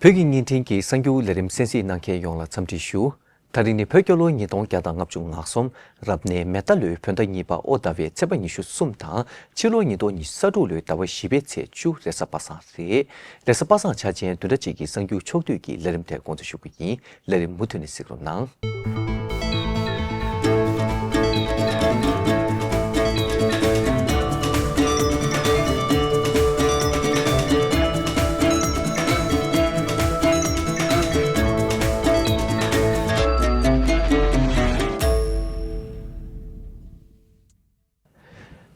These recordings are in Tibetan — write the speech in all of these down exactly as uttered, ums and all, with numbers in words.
བོད་ཀྱི་བརྙན་འཕྲིན་གྱི་གསར་འགྱུར་ལས་རིམ་གསན་གཟིགས་གནང་མཁན་ཡོངས་ལ་འཚམས་འདྲི་ཞུ། ད་རིང་ནི་བོད་རྒྱལ་ལོ་ཉིས་སྟོང་བརྒྱ་དང་ལྔ་བཅུ་ང་གསུམ། རབ་གནས་མེ་རྟ་ལོའི་བོད་ཟླ་གཉིས་པ་ཨོ་ཟླ་བའི་ཚེས་པ་ཉི་ཤུ་གསུམ་དང་ཕྱི་ལོ་ཉིས་སྟོང་ཉི་ཤུ་རྩ་དྲུག་ལོའི་ཟླ་བ་བཞི་པའི་ཚེས་བཅུ་རེས་གཟའ་པ་སངས་རེད། རེས་གཟའ་པ་སངས་འཆར་ཅན་བདུན་ཕྲག་གཅིག་གི་གསར་འགྱུར་ཕྱོགས་བསྡུས་ཀྱི་ལས་རིམ་དེ་འགོ་འཛུགས་ཞུ་གི་ཡིན། ལས་རིམ་མུ་མཐུད་ནས་གཟིགས་རོགས་གནང་།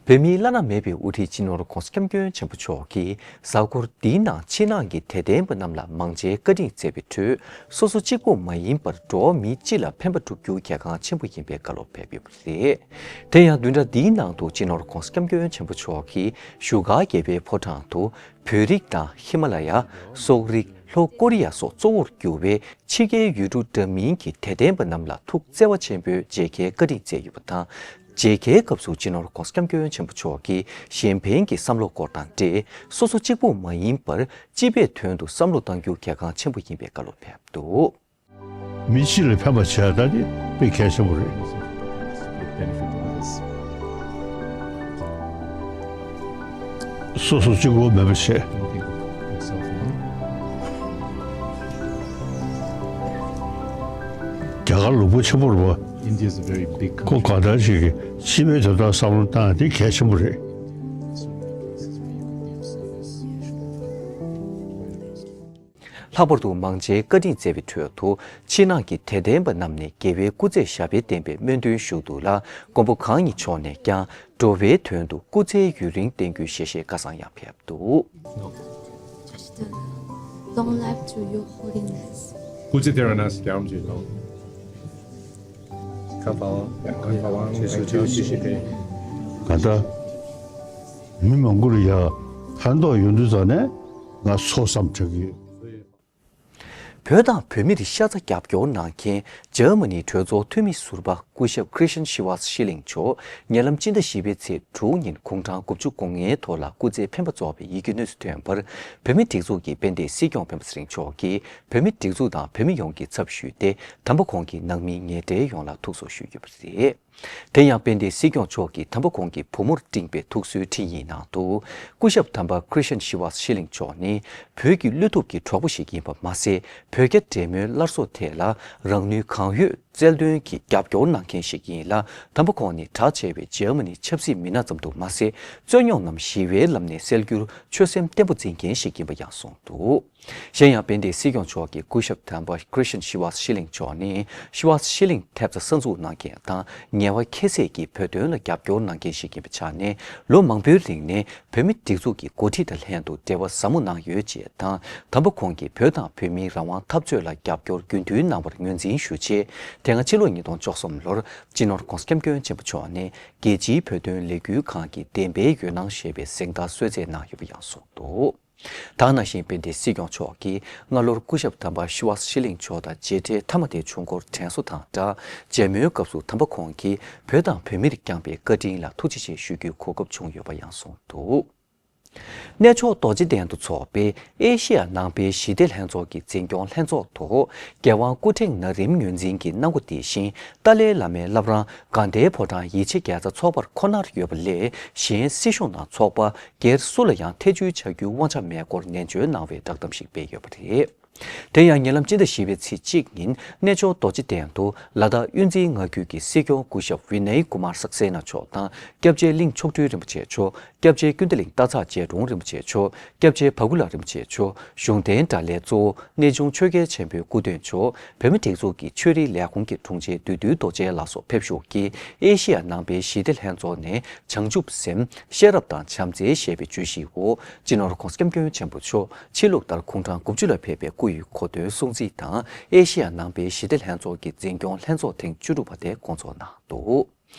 བོད་མིའི་བླ་ན་མེད་པའི་དབུ་ཁྲིད་སྤྱི་ནོར་༸གོང་ས་༸སྐྱབས་མགོན་ཆེན་པོ་མཆོག་གིས་གཟའ་འཁོར་འདིའི་ནང་ཕྱི་ནང་གི་དད་ལྡན་པ་རྣམས་ལ་མང་ཇའི་བཀའ་དྲིན་སྩལ་བའི་ཁྲོད། སོ་སོ་གཅིག་པུ་མ་ཡིན་པར་འགྲོ་བ་མི་སྤྱི་ལ་ཕན་པ་བསྒྲུབ་རྒྱུ་གལ་འགངས་ཆེན་པོ་ཡིན་པའི་བཀའ་སློབ་ཕེབས་ཡོད་པ་རེད། དེ་ཡང་བདུན་ཕྲག་འདིའི་ནང་དུ་སྤྱི་ནོར་༸གོང་ས་༸སྐྱབས་མགོན་ཆེན་པོ་མཆོག་གིས་བཞུགས་སྒར་རྒྱལ་བའི་ཕོ་བྲང་དུ། བོད་རིགས་དང་ཧི་མ་ལ་ཡ། སོག་རིགས། ལྷོ་ཀོ་རི་ཡ་སོགས་གཙོ་བོར་གྱུར་པའི་ཕྱི་རྒྱལ་ཡུལ་གྲུ་འདྲ་མིན་གྱི་དད་ལྡན་པ་རྣམས་ལ་ཐུགས་བརྩེ་བ་ཆེན་པོས་མཇལ་ཁའི་བཀའ་དྲིན་སྩལ་ཡོད་པ་དང་། མཇལ་ཁའི་སྐབས་སུ་སྤྱི་ནོར་༸གོང་ས་༸སྐྱབས་མགོན་ཆེན་པོ་མཆོག་གིས་གཞན་ཕན་གྱི་བསམ་བློ་སྐོར་དང་འབྲེལ། སོ་སོ་གཅིག་པུ་མ་ཡིན་པར་སྤྱི་པའི་དོན་དུ་བསམ་བློ་གཏང་རྒྱུ་གལ་འགངས་ཆེན་པོ་ཡིན་པའི་བཀའ་སློབ་ཕེབས་འདུག། མི་སྤྱི་ལ་ཕན་པ་བྱས་ད་དེ་དཔེ་གལ་ཆེན་པོ་རེད། སོ་སོ་གཅིག་པོ་མེད་པ་བྱས། རྒྱ་གར་ལུང་པ་ཆེན་པོ་རེད་པ། India is a very big country. ཁོ་གང་ལྟར་ཞིག་གིས་སྤྱི་པའི་དོན་དག་བསམ་བློ་བཏང་ཡ་དེ་གལ་ཆེན་པོ་རེད། ལྷག་པར་དུ་མང་ཇའི་བཀའ་དྲིན་སྩལ་བའི་ཁྲོད་དུ། ཕྱི་ནང་གི་དད་ལྡན་པ་རྣམས་ནས་རྒྱལ་བའི་སྐུ་ཚེ་ཞབས་པད་བརྟན་པའི་སྨོན་འདུན་ཞུ་གཏུག་ལ། མགོན་པོ་གང་ཉིད་མཆོག་ནས་ཀྱང་འགྲོ་བའི་དོན་དུ་སྐུ་ཚེ་ཡུན་རིང་བརྟན་རྒྱུའི་ཞལ་བཞེས་བཀའ་བཟང་ཡང་ཕེབས་འདུག། Long life to your holiness. Kuchiteranas Gyamjilo. Kapawa, Kapawa, Jesu, Jesu, Jesu. གང་ལྟར་མི་མང་པོ་ལ་ཡ་ཕན་ཐོགས་ཡོང་དུས་ཙང་ནས་ང་ཚོགས་བསམ་དྲག་གི་ཡོད། བོད་དང་བོད་མིར་ཤ་ཚ་རྒྱབ་སྐྱོར་གནང་མཁན་འཇར་མ་ནིའི་གྲོས་ཚོགས་འཐུས་མི་ཟུར་པ་སྐུ་ཞབས་Christian Schwarz Schilling་མཆོག་ཉེ་ལམ་སྤྱི་ཟླ་བཞི་པའི་ཚེས་དྲུག་ཉིན་དགུང་གྲངས་དགུ་བཅུ་གོ་ལྔའི་ཐོག་ལ་སྐུ་ཚེ་འཕེན་པ་རྫོགས་པའི་ཡི་གེ་དངོས་སུ་ཐོན་པར། བོད་མིའི་སྒྲིག་འཛུགས་ཀྱི་དཔལ་ལྡན་སྲིད་སྐྱོང་སྤེན་པ་ཚེ་རིང་མཆོག་གིས་བོད་མིའི་སྒྲིག་འཛུགས་དང་བོད་མི་ཡོངས་ཀྱི་ཚབ་ཞུས་ཏེ། དམ་པ་ཁོང་གི་ནང་མི་ཉེ་འབྲེལ་ཡོངས་ལ་ཐུགས་གསོ་ཞུས་ཡོད་པ་རེད། དེ་ཡང་དཔལ་ལྡན་སྲིད་སྐྱོང་མཆོག་གིས་དམ་པ་ཁོང་གི་བུ་མོར་སྤྲིངས་པའི་ཐུགས་གསོའི་འཕྲིན་ཡིག་ནང་དུ། སྐུ་ཞབས་དམ་པ་Christian Schwarz Schilling་མཆོག་ནི་བོད་ཀྱི་བློ་ཐུབ་ཀྱི་གྲོགས་པོ་ཞིག་ཡིན་པ་མ་ཟད། བོད་རྒྱ་འབྲེལ་མོལ་སླར་གསོ་ཐད་ལ་རང་ནུས་གང་ཡོད་རྩལ་འདོན་གྱིས་རྒྱབ་སྐྱོར་གནང་མཁན་ཞིག་ཡིན་ལ། དམ་པ་ཁོང་ནི་གྲགས་ཆེ་བའི་འཇར་མ་ནིའི་ཆབ་སྲིད་མི་སྣ་ཙམ་དུ་མ་ཟད། རྩོད་རྙོག་རྣམས་ཞི་བའི་ལམ་ནས་སེལ་རྒྱུར་ཆོད་སེམས་བརྟན་པོ་འཛིན་མཁན་ཞིག་ཡིན་པ་ཡང་གསུངས་འདུག། གཞན་ཡང་དཔལ་ལྡན་སྲིད་སྐྱོང་མཆོག་གིས་སྐུ་ཞབས་དམ་པ་Christian Schwarz Schilling་མཆོག་ནི་Schwarz Schilling་ཐེབས་རྩ་གསར་འཛུགས་གནང་མཁན་དང་ངལ་བ་ཁྱད་བསད་ཀྱིས་བོད་དོན་ལ་རྒྱབ་སྐྱོར་གནང་མཁན་ཞིག་ཡིན་པའི་ཆ་ནས། ལོ་མང་པོའི་རིང་ནས་བོད་མིའི་སྒྲིག་འཛུགས་ཀྱི་འགོ་ཁྲིད་དང་ལྷན་དུ་འབྲེལ་བ་ཟབ་མོ་གནང་ཡོད་ཅེས་དང་། དམ་པ་ཁོང་གིས་བོད་དང་བོད་མིའི་རང་དབང་འཐབ་རྩོད་ལ་རྒྱབ་སྐྱོར་རྒྱུན་མཐུད་གནང་བར་ངོས་འཛིན་ཞུ་ཆེད། དེ་སྔ་ཕྱི་ལོ་ཉིས་སྟོང་བཅུ་གསུམ་ལོར་སྤྱི་ནོར་༸གོང་ས་༸སྐྱབས་མགོན་ཆེན་པོ་མཆོག་ནས་རྒྱལ་སྤྱིའི་བོད་དོན་ལས་འགུལ་ཁང་གི་བདེན་པའི་འོད་སྣང་ཞེས་པའི་གཟེངས་རྟགས་གསོལ་སྩལ་གནང་ཡོད་པ་ཡང་གསུངས་འདུག། ད་ག་ནང་བཞིན་དཔལ་ལྡན་སྲིད་སྐྱོང་མཆོག་གིས་སྔ་ལོར་སྐུ་ཞབས་དམ་པ་ཤི་ཝཱས་ཤི་ལིང་མཆོག་དང་མཇལ་འཕྲད་མཐའ་མ་དེ་ཆུ་འགོར་དྲན་གསོ་དང་སྦྲགས་མཇལ་མོལ་སྐབས་སུ། དམ་པ་ཁོང་གིས་བོད་དང་བོད་མིར་བསྐྱངས་པའི་བཀའ་དྲིན་ལ་ཐུགས་རྗེ་ཆེ་ཞུ་རྒྱུའི་གོ་སྐབས་བྱུང་ཡོད་པ་ཡང་གསུངས་འདུག། གནས་མཆོག་རྡོ་རྗེ་གདན་དུ་འཚོགས་པའི་ཨེ་ཤེ་ཡ་ནང་པའི་ཞི་བདེ་ལྷན་ཚོགས་ཀྱི་འཛིན་སྐྱོང་ལྷན་ཚོགས་ཐོག་རྒྱལ་དབང་སྐུ་ཕྲེང་ན་རིམ་ངོས་འཛིན་གྱི་གནང་སྒོ་དེ་བཞིན། ཏཱ་ལའི་བླ་མའི་བླ་བྲང་དགའ་ལྡན་ཕོ་བྲང་ཡེ་ཤེས་རྒྱལ་ཚ་ཚོགས་པར་ཁོ་ནར་ཡོད་པ་ལས། གཞན་སྲིད་གཞུང་དང་ཚོགས་པ་སྒེར་སུ་ལ་ཡང་ཐེ་བྱུས་བྱ་རྒྱུའི་དབང་ཆ་མེད་སྐོར་ནན་བརྗོད་གནང་བའི་བསྒྲགས་གཏམ་ཞིག་སྤེལ་ཡོད་པ་རེད། དེ་ཡང་ཉེ་ལམ་སྤྱི་ཟླ་བཞི་པའི་ཚེས་གཅིག་ཉིན་གནས་མཆོག་རྡོ་རྗེ་གདན་དུ་ལ་དྭགས་དབུས་འཛིན་མངའ་ཁུལ་གྱི་སྲིད་སྐྱོང་སྐུ་ཞབས་ཝི་ནའི་ཀུ་མར་སག་སེ་ན་མཆོག་དང་། སྐྱབས་རྗེ་གླིང་མཆོག་སྤྲུལ་རིན་པོ་ཆེ་མཆོག་སྐྱབས་རྗེ་ཀུན་བདེ་གླིང་སྟག་ཚང་རྗེ་དྲུང་རིན་པོ་ཆེ་མཆོག་སྐྱབས་རྗེ་བ་ཀུ་ལ་རིན་པོ་ཆེ་མཆོག་གཞུང་བསྟེན་དགྲ་ལྷའི་གཙོ་བོ་གནས་ཆུང་ཆོས་རྒྱལ་ཆེན་པོའི་སྐུ་མདུན་མཆོག་བོད་མིའི་སྒྲིག་འཛུགས་ཀྱི་ཆོས་རིག་ལས་ཁུངས་ཀྱི་དྲུང་ཆེ་བདུད་འདུལ་རྡོ་རྗེ་ལགས་སོགས་ཕེབས་བཞུགས་ཀྱིས། ཨེ་ཤེ་ཡ་ནང་པའི་ཞི་བདེ་ལྷན་ཚོགས་ནས་བྱང་ཆུབ་སེམས། ཤེས་རབ་དང་བྱམས་བརྩེ་ཞེས་པའི་བརྗོད་གཞིའི་འོག་སྤྱི་ནོར་༸གོང་ས་༸སྐྱབས་མགོན་ཆེན་པོ་མཆོག་ཕྱི་ལུགས་ལྟར་དགུང་གྲངས་དགུ་བཅུ་ལ་ཕེབས་པའི་སྐུ་ཡི་གོ་སྟོན་སྲུང་བརྩི་དང་། ཨེ་ཤེ་ཡ་ནང་པའི་ཞི་བདེ་ལྷན་ཚོགས་ཀྱི་འཛིན་སྐྱོང་ལྷན་ཚོགས་ཐེངས་བཅུ་དྲུག་པ་དེ་བསྐོང་ཚོགས་གནང་འདུག།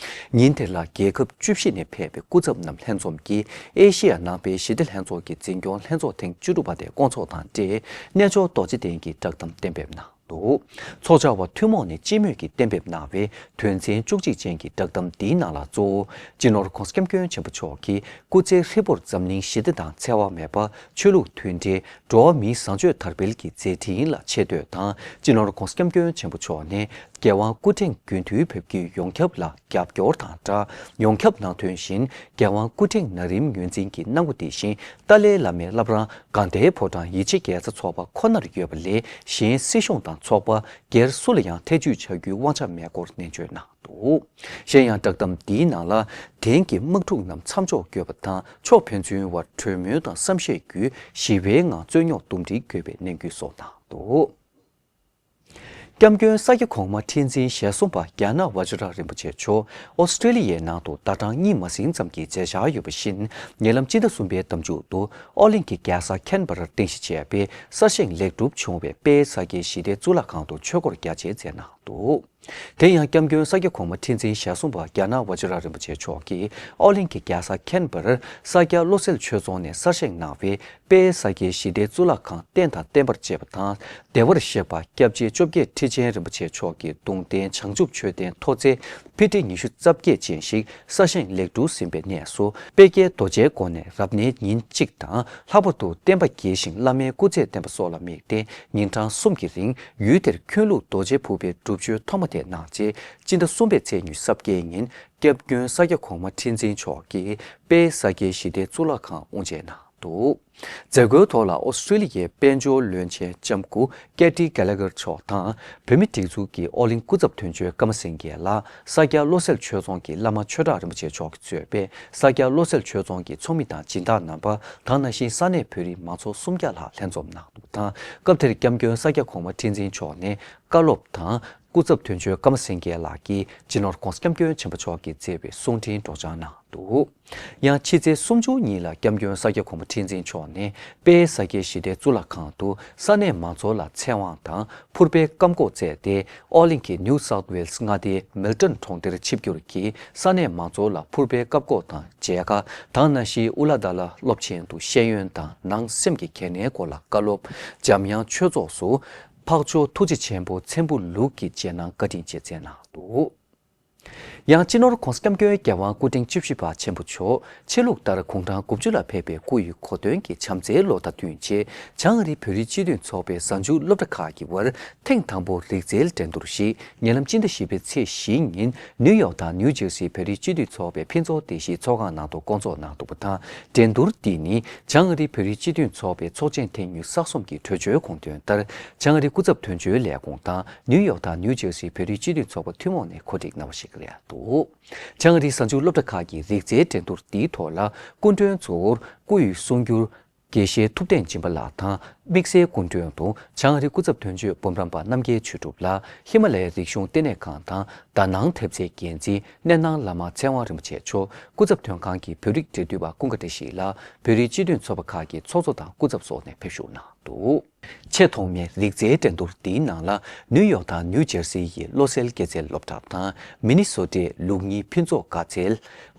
ཉིན་དེ་ལ་རྒྱལ་ཁབ་བཅུ་བཞི་ནས་ཕེབས་པའི་སྐུ་ཚབ་རྣམས་ལྷན་འཛོམས་ཀྱིས་ཨེ་ཤེ་ཡ་ནང་པའི་ཞི་བདེ་ལྷན་ཚོགས་ཀྱི་འཛིན་སྐྱོང་ལྷན་ཚོགས་ཐེངས་བཅུ་དྲུག་པ་དེ་བསྐོང་ཚོགས་དང་འབྲེལ། གནས་མཆོག་རྡོ་རྗེ་གདན་གྱི་བསྒྲགས་གཏམ་གཏན་འབེབས་གནང་ འདུག། ཚོགས་བཅར་བ་ཐུན་མོང་ནས་སྤྱི་མོས་ཀྱིས་གཏན་འབེབས་གནང་བའི་དོན་ཚན་བཅུ་གཅིག་ཅན་གྱི་བསྒྲགས་གཏམ་འདིའི་ནང་ལ་གཙོ་བོ་སྤྱི་ནོར་༧གོང་ས་༧སྐྱབས་མགོན་ཆེན་པོ་མཆོག་གིས་སྐུ་ཚེ་ཧྲིལ་པོར་འཛམ་གླིང་ཞི་བདེ་དང་འཚེ་བ་མེད་པ། ཆོས་ལུགས་མཐུན་སྒྲིལ། འགྲོ་བ་མིའི་བཟང་སྤྱོད་དར་སྤེལ་གྱི་མཛད་འཕྲིན་ལ་ཆེ་བསྟོད་དང་། སྤྱི་ནོར་༧གོང་ས་༧སྐྱབས་མགོན་ཆེན་པོ་མཆོག་ནས་རྒྱལ་དབང་སྐུ་ཕྲེང་དགུ་བདུན་བོད་ཀྱི་ཡོངས་ཁྱབ་ལ་རྒྱབ་སྐྱོར་དང་སྦྲགས། ཡོངས་ཁྱབ་ནང་དོན་བཞིན་རྒྱལ་དབང་སྐུ་ཕྲེང་ན་རིམ་ངོས་འཛིན་གྱི་གནང་སྒོ་དེ་བཞིན་ཏཱ་ལའི་བླ་མའི་བླ་བྲང་དགའ་ལྡན་ཕོ་བྲང་ཡིད་ཆེས་རྒྱལ་ཚབ་ཚོགས་པ་ཁོ་ནར་ཡོད་པ་ལས་གཞན་སྲིད་གཞུང་དང་ཚོགས་པ་སྒེར་སུ་ལ་ཡང་ཐེ་ཇུས་བྱ་རྒྱུའི་དབང་ཆ་མེད་སྐོར་ནན་བརྗོད་གནང་འདུག། གཞན་ཡང་བསྒྲགས་གཏམ་འདིའི་ནང་ལ་དེང་གི་དམག་འཁྲུག་རྣམས་མཚམས་འཇོག་དགོས་པ་དང་ཕྱོགས་ཕན་ཚུན་དབར་གྲོས་མོལ་དང་བསམ་ཤེས་བརྒྱུད་ཞི་བའི་ངང་རྩོད་རྙོག་འདུམ་འགྲིག་དགོས་པའི་ནན་སྐུལ་སོགས་གནང་འདུག། སྐྱབས་མགོན་ས་སྐྱ་གོང་མ་ཁྲི་འཛིན་ཞེ་གསུམ་པ་རྒྱ་ནག་ཝ་ཇི་ར་རིན་པོ་ཆེ་མཆོག་ཨོ་སི་ཀྲི་ལི་ཡའི་ནང་དུ་ཟླ་གྲངས་གཉིས་མ་ཟིན་ཙམ་གྱི་མཇལ་བཅར་ཡོད་པ་བཞིན། ཉེ་ལམ་སྤྱི་ཟླ་གསུམ་པའི་ཟླ་མཇུག་ཏུ་ཨོ་གླིང་གི་རྒྱལ་ས་ཁན་བྷ་རར་རྟེན་གཞི་བྱས་པའི་གསར་བཞེངས་ལེགས་གྲུབ་བྱུང་བའི་དཔལ་ས་སྐྱའི་ཞི་བདེའི་གཙུག་ལག་ཁང་དུ་ཆོས་འཁོར་རྒྱ་ཆེར་མཛད་གནང་འདུག། དེ་ཡང་སྐྱབས་མགོན་ས་སྐྱ་གོང་མ་ཁྲི་འཛིན་ཞེ་གསུམ་པ་རྒྱ་ནག་ཝ་ཇི་ར་རིན་པོ་ཆེ་མཆོག་གིས་ཨོ་གླིང་གི་རྒྱལ་ས་ཁན་བྷ་རར་ས་སྐྱ་བློ་གསལ་ཆོས་རྫོང་ནས་གསར་བཞེངས་གནང་བའི་དཔལ་ས་སྐྱའི་ཞི་བདེའི་གཙུག་ལག་ཁང་རྟེན་དང་བརྟེན་པར་བཅས་པ་དང་། བདེ་བར་གཤེགས་པ་སྐྱབས་རྗེ་བཅོ་བརྒྱད་ཁྲི་ཆེན་རིན་པོ་ཆེ་མཆོག་གི་གདུང་རྟེན་བྱང་ཆུབ་མཆོད་རྟེན་མཐོ་ཚད་ཕི་ཊི་ཉི་ཤུ་རྩ་བརྒྱད་ཅན་ཞིག་གསར་བཞེངས་ལེགས་གྲུབ་ཟིན་པའི་གནས་སུ་དཔལ་ཀྱེའི་རྡོ་རྗེའི་སྒོ་ནས་རབ་གནས་ཉིན་གཅིག་དང་། ལྷག་པར་དུ་བསྟན་པ་རྒྱས་ཤིང་བླ་མའི་སྐུ་ཚེ་བརྟན་པ་སོགས་ལ་དམིགས་ཏེ་ཉིན་གྲངས་གསུམ་གྱི་རིང་ཡུལ་དེར་ཁྱོན་ལུ་རྡོ་རྗེ་ཕུར་པའི་སྒྲུབ་མཆོད་ཐོག་མ་དེ་གནང་རྗེས། སྤྱི་ཟླ་གསུམ་པའི་ཚེས་ཉི་ཤུ་རྩ་བརྒྱད་ཉིན་སྐྱབས་མགོན་ས་སྐྱ་གོང་མ་ཁྲི་འཛིན་མཆོག་གིས་དཔལ་ས་སྐྱའི་ཞི་བདེའི་གཙུག་ལག་ཁང་དབུ་འབྱེད་གནང་འདུག། མཛད་སྒོའི་ཐོག་ལ་ཨོ་སི་ཀྲི་ལི་ཡའི་དཔལ་འབྱོར་བློན་ཆེན་ལྕམ་སྐུ་ཀེ་ཏི་གྷེ་ལ་གྷར་མཆོག་དང་། བོད་མི་སྒྲིག་འཛུགས་ཀྱི་ཨོ་གླིང་སྐུ་ཚབ་དོན་གཅོད་ཀརྨ་སེང་གེ་ལགས། ས་སྐྱ་བློ་གསལ་ཆོས་རྫོང་གི་བླ་མ་ཆོས་གྲགས་རིན་པོ་ཆེ་མཆོག་གིས་གཙོས་པའི་ས་སྐྱ་བློ་གསལ་ཆོས་རྫོང་གི་ཚོགས་མི་དང་སྦྱིན་བདག་རྣམ་པ་དང་། ནང་བཞིན་ས་གནས་བོད་རིགས་མང་ཚོགས་སུམ་བརྒྱ་ལྷག་ལྷན་འཛོམས་གནང་འདུག་དང་། སྐབས་དེར་སྐྱབས་མགོན་ས་སྐྱ་གོང་མ་ཁྲི་འཛིན་མཆོག་ནས་བཀའ་སློབ་དང་། སྐུ་ཚབ་དོན་གཅོད་ཀརྨ་སེང་གེ་ལགས་ཀྱིས་སྤྱི་ནོར་༧གོང་ས་༧སྐྱབས་མགོན་ཆེན་པོ་མཆོག་གིས་མཛད་པའི་གསུང་འཕྲིན་སྒྲོག་སྦྱང་གནང་འདུག། ཡང་ཕྱི་ཚེས་སུམ་ཅུ་ཉིན་ལ་སྐྱབས་མགོན་ས་སྐྱ་གོང་མ་ཁྲི་འཛིན་མཆོག་ནས་དཔལ་ས་སྐྱའི་ཞི་བདེའི་གཙུག་ལག་ཁང་དུ་ས་གནས་མང་ཚོགས་ལ་ཚེ་དབང་དང་ཕུར་པའི་བཀབ་འགོག་བསྩལ་ཏེ། ཨོ་གླིང་གི་ནིའུ་སའུཐ་ཝེལ་སི་མངའ་སྡེའི་མིལ་ཊོན་གྲོང་རྡལ་ཆིབས་བསྒྱུར་གྱིས་ས་གནས་མང་ཚོགས་ལ་ཕུར་པའི་བཀབ་འགོག་དང་མཇལ་ཁ་དང་། ནང་བཞིན་ཨུ་ལ་ཏཱ་ལ་སློབ་ཆེན་དུ་ཤེས་ཡོན་དང་ནང་སེམས་ཀྱི་གལ་གནད་སྐོར་ལ་བཀའ་སློབ། འཇམ་དབྱངས་ཆོས་ཚོགས་སུ་འཕགས་མཆོག་ཐུགས་རྗེ་ཆེན་པོ་ཚེམ་བུ་ལུགས་ཀྱི་རྗེས་གནང་བཀའ་དྲིན་རྗེས་བསྩལ་གནང་འདུག། ཡང་སྤྱི་ནོར་༧གོང་ས་༧སྐྱབས་མགོན་རྒྱལ་དབང་སྐུ་ཕྲེང་བཅུ་བཞི་པ་ཆེན་པོ་མཆོག་ཕྱི་ལུགས་ལྟར་དགུང་གྲངས་དགུ་བཅུ་ལ་ཕེབས་པའི་སྐུ་ཡི་གོ་སྟོན་གྱི་བྱམས་བརྩེའི་ལོ་ཟླ་བསྟུན་ཆེད། བྱང་ཨ་རིའི་བོད་རིགས་སྤྱི་མཐུན་ཚོགས་པའི་གཟའ་མཇུག་སློབ་གྲྭ་ཁག་གི་དབར་ཐེངས་དང་པོ་རིག་རྩལ་འགྲན་བསྡུར་ཞིག་ཉེ་ལམ་སྤྱི་ཟླ་བཞི་པའི་ཚེས་བཞི་ཉིན་ནིའུ་ཡོག་དང་ནིའུ་ཇར་སིའི་བོད་རིགས་སྤྱི་མཐུན་ཚོགས་པའི་ཕུན་ཚོགས་བདེ་སྐྱིད་ཚོགས་ཁང་ནང་དུ་བསྐོང་ཚོགས་གནང་འདུག་པ་དང་། འགྲན་བསྡུར་འདི་ནི་བྱང་ཨ་རིའི་བོད་རིགས་སྤྱི་མཐུན་ཚོགས་པའི་ཚོགས་ཆེན་ཐེངས་ཉི་ཤུ་རྩ་གསུམ་གྱི་གྲོས་ཆོད་དགོངས་དོན་ལྟར། བྱང་ཨ་རིའི་སྐུ་ཚབ་དོན་གཅོད་ལས་ཁུངས་དང་ནིའུ་ཡོག་དང་ནིའུ་ཇར་སིའི་བོད་རིགས་སྤྱི་མཐུན་ཚོགས་པ་ཐུན་མོང་ནས་གོ་སྒྲིག་གནང་བ་ཞིག་རེད་འདུག། བྱང་ཨ་རིའི་གཟའ་མཇུག་སློབ་གྲྭ་ཁག་གི་རིག་རྩལ་འགྲན་བསྡུར་འདིའི་ཐོག་ལ་སྐུ་མགྲོན་གཙོ་བོར་སྐུ་ཡི་གསུང་སྒྱུར་དགེ་བཤེས་ཐུབ་བསྟན་སྦྱིན་པ་ལགས་དང་། དམིགས་བསལ་སྐུ་མགྲོན་དུ་བྱང་ཨ་རིའི་སྐུ་ཚབ་དོན་གཅོད་འབུམ་རམས་པ་རྣམ་རྒྱལ་ཆོས་གྲུབ་ལགས། ཧི་མ་ལ་ཡའི་རིག་གཞུང་ལྟེ་གནས་ཁང་དང་དཱ་ནང་ཐེབས་རྩའི་འགན་འཛིན་གནས་ནང་བླ་མ་ཚེ་དབང་རིན་པོ་ཆེ་མཆོག། སྐུ་ཚབ་དོན་ཁང་གི་བོད་རིགས་འབྲེལ་མཐུད་པ་ཀུན་དགའ་བཀྲ་ཤིས་ལགས། བོད་རིགས་སྤྱི་མཐུན་ཚོགས་པ་ཁག་གི་ཚོགས་གཙོ་དང་སྐུ་ཚབ་སོགས་ནས་ཕེབས་ཞུགས་གནང་འདུག། ཆེས་ཐོག་མའི་རིག་རྩལ་འགྲན་བསྡུར་འདིའི་ནང་ལ་ནིའུ་ཡོག་དང་ནིའུ་ཇར་སི་ཡི་བློ་གསལ་སྐྱེད་ཚལ་སློབ་གྲྭ་དང་། མི་ནི་སོ་ཊའི་ལུགས་གཉིས་ཕུན་ཚོགས་དགའ་ཚལ།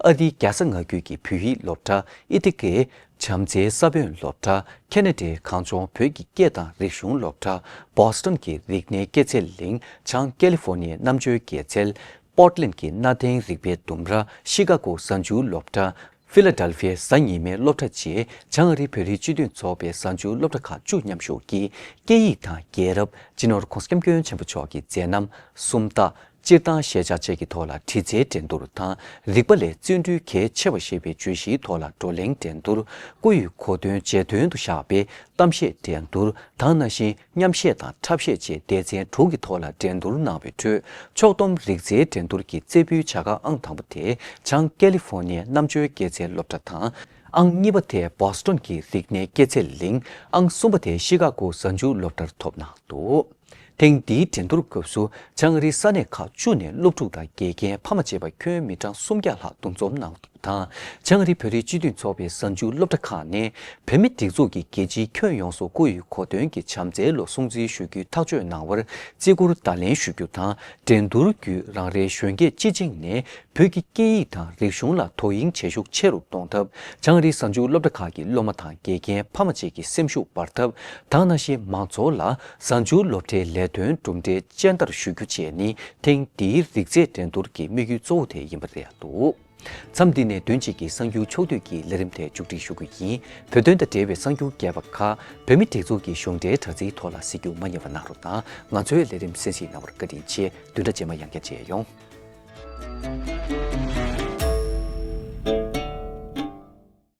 ཨ་རིའི་རྒྱལ་ས་མངའ་ཁུལ་གྱི་བོད་ཡིག་སློབ་གྲྭ། ཨི་ཐི་ཀའི་བྱམས་བརྩེའི་ས་བོན་སློབ་གྲྭ། ཁེ་ན་ཌའི་གངས་ལྗོངས་བོད་ཀྱི་སྐད་དང་རིག་གཞུང་སློབ་གྲྭ། བོ་སི་ཊོན་གྱི་རིག་གནས་སྐྱེད་ཚལ་གླིང་། བྱང་ཀེ་ལི་ཧྥོ་ནི་ཡའི་རྣམ་དཔྱོད་སྐྱེད་ཚལ། པོར་ཊི་ལེན་གྱི་གནའ་དེང་རིག་པའི་ལྡུམ་ར། ཤི་ཀ་གོ་གཟའ་མཇུག་སློབ་གྲྭ། ཧྥི་ལ་ཌེལ་ཧྥི་ཡའི་གཟའ་ཉི་མའི་སློབ་གྲྭ་བཅས་བྱང་ཨ་རིའི་བོད་རིགས་སྤྱི་མཐུན་ཚོགས་པའི་གཟའ་མཇུག་སློབ་གྲྭ་ཁག་བཅུ་མཉམ་ཞུགས་ཀྱིས་སྐད་ཡིག་དང་རྒྱལ་རབས། སྤྱི་ནོར་༧གོང་ས་༧སྐྱབས་མགོན་ཆེན་པོ་མཆོག་གི་མཛད་རྣམ། སུམ་རྟགས། སྤྱིར་བཏང་ཤེས་བྱ་བཅས་ཀྱི་ཐོག་ལ་དྲི་རྩད་འགྲན་བསྡུར་དང་། རིག་པ་ལས་བརྩོན་འགྲུས་གལ་ཆེ་བ་ཞེས་པའི་བརྗོད་གཞིའི་ཐོག་ལ་བགྲོ་གླེང་འགྲན་བསྡུར། སྐུ་ཡི་གོ་སྟོན་བརྗེད་དོན་དུ་བཞག་པའི་གཏམ་བཤད་འགྲན་བསྡུར་དང་། ནང་བཞིན་མཉམ་བཤད་དང་འཁྲབ་བཤད་བཅས་སྡེ་ཚན་དྲུག་གི་ཐོག་ལ་འགྲན་བསྡུར་གནང་བའི་ཁྲོད། ཕྱོགས་བསྡོམས་རིག་རྩལ་འགྲན་བསྡུར་གྱི་རྩེ་ཕུད་བྱ་དགའ་ཨང་དང་པོ་དེ་བྱང་ཀེ་ལི་ཧྥོ་ནི་ཡའི་རྣམ་དཔྱོད་སྐྱེད་ཚལ་སློབ་གྲྭ་དང་། ཨང་གཉིས་པ་དེ་བོ་སི་ཊོན་གྱི་རིག་གནས་སྐྱེད་ཚལ་གླིང་། ཨང་གསུམ་པ་དེ་ཤི་ཀ་གོ་གཟའ་མཇུག་སློབ་གྲྭར་ཐོབ་གནང་འདུག། ཐེངས་འདིའི་འགྲན་བསྡུར་སྐབས་སུ་བྱང་ཨ་རིའི་ས་གནས་ཁག་བཅུ་ནས་སློབ་ཕྲུག་དང་དགེ་རྒན་ཕ་མ་བཅས་པ་ཁྱོན་མི་གྲངས་སུམ་བརྒྱ་ལྷག་འདུ་འཛོམས་གནང་འདུག། དང་། བྱང་ཨ་རིའི་བོད་རིགས་སྤྱི་མཐུན་ཚོགས་པའི་གཟའ་མཇུག་སློབ་གྲྭ་ཁག་ནས་བོད་མི་སྒྲིག་འཛུགས་ཀྱི་རྒྱལ་སྤྱིའི་ཁྱོན་ཡོངས་སུ་བསྐོ་ཡུལ་གོ་སྟོན་གྱི་བྱམས་བརྩེའི་ལོ་སྲུང་བརྩི་ཞུ་རྒྱུའི་ཐག་གཅོད་གནང་བར་བརྩི་བཀུར་བརྡ་ལན་ཞུ་རྒྱུ་དང་། འགྲན་བསྡུར་བརྒྱུད་རང་རེའི་གཞོན་སྐྱེས་སྤྱི་བྱིངས་ནས་བོད་ཀྱི་སྐད་ཡིག་དང་རིག་གཞུང་ལ་དོ་དབྱིངས་བྱེད་ཤུགས་ཆེ་རུ་གཏོང་ཐབས། བྱང་ཨ་རིའི་གཟའ་མཇུག་སློབ་གྲྭ་ཁག་གི་སློབ་མ་དང་དགེ་རྒན་ཕ་མ་བཅས་ཀྱི་སེམས་ཤུགས་འབར་ཐབས་དང་། ནང་བཞིན་མང་ཚོགས་ལ་གཟའ་མཇུག་སློབ་གྲྭའི་ལས་དོན་གྲུབ་འབྲས་སྤྱན་བསྟར་ཞུ་རྒྱུ་བཅས་ནི་ཐེངས་འདིའི་རིག་རྩེད་འགྲན་བསྡུར་གྱི་དམིགས་ཡུལ་གཙོ་བོ་དེ་ཡིན་པ་རེད་འདུག། མཚམས་འདི་ནས་བདུན་གཅིག་གི་གསར་འགྱུར་ཕྱོགས་བསྡུས་ཀྱི་ལས་རིམ་དེ་མཇུག་སྒྲིལ་ཞུ་རྒྱུ་ཡིན། བོད་དོན་དང་འབྲེལ་བའི་གསར་འགྱུར་རྒྱས་པ་ཁག་བོད་མི་སྒྲིག་འཛུགས་ཀྱི་གཞུང་འབྲེལ་དྲ་ཚིགས་ཐོག་ལ་གཟིགས་རྒྱུ་མ་བསྙེལ་བ་གནང་རོགས་དང་། ང་ཚོའི་ལས་རིམ་གསན་གཟིགས་གནང་བར་བཀའ་དྲིན་ཆེ། བདུན་ཕྲག་རྗེས་མ་ཡང་བསྐྱར་མཇལ་ཡོང་།